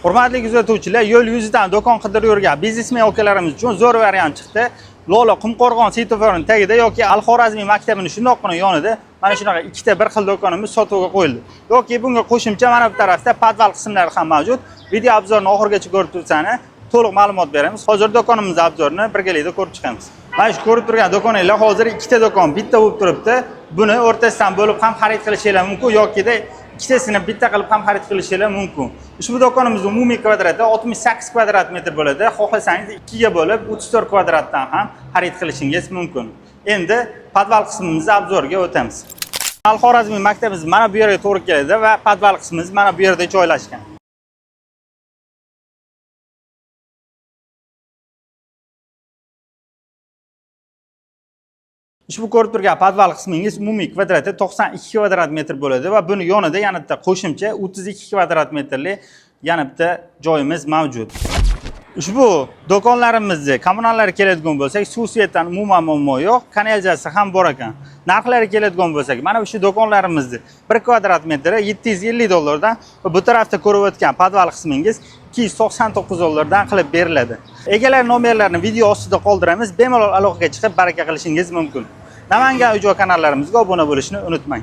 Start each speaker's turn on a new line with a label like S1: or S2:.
S1: Hurmatli kuzatuvchilar, yo'l yuzidan do'kon qidirib yurgan biznesmen akalarimiz uchun zo'r variant chiqdi. Lola Qumqo'rg'on svetoforining tagida yoki Al Xorazmiy maktabini shundoqqina yonida mana shunaqa ikkita bir xil do'konimiz sotuvga qo'yildi. Yoki bunga qo'shimcha mana bu tarafda podval qismlari ham mavjud. Video обзор ni oxirigacha ko'rib tursangiz, to'liq ma'lumot beramiz. Hozir do'konimiz обзор ini birgalikda ko'rib chiqamiz. Mana shu ko'rib turgan do'koninglar hozir ikkita do'kon bitta bo'lib turibdi. Buni o'rtasidan bo'lib ham xarid qilishinglar mumkin yokida ikkitasini bitta qilib ham xarid qilishinglar mumkin. Ushbu do'konimiz umumiy kvadrati 68 kvadrat metr bo'ladi. Xohlasangiz ikkiga bo'lib 34 kvadratdan ham xarid qilishingiz mumkin. Endi podval qismimizni обзор ga o'tamiz. Al Xorazmiy maktabimiz mana bu yerga to'g'ri keladi va podval qismimiz mana bu yerda joylashgan. Ushbu ko'rib turgan podval qismingiz umumiy kvadrati 92 kvadrat metr bo'ladi va buni yonida yana bitta qo'shimcha 32 kvadrat metrli yana bitta joyimiz mavjud. Ushbu do'konlarimizni kommunallari keladigan bo'lsak, suv свет dan umuman muammo yo'q, kanalizatsiya ham bor ekan. Narxlari keladigan bo'lsak, mana shu do'konlarimizni 1 kvadrat metri 750 dollardan va bu tarafda ko'rib o'tgan podval qismingiz 299 dollardan qilib beriladi. Egalar nomerlarini video ostida qoldiramiz, bemalol aloqaga chiqib baraka qilishingiz mumkin. Namangan uy joy kanallarimizga obuna bo'lishni unutmang.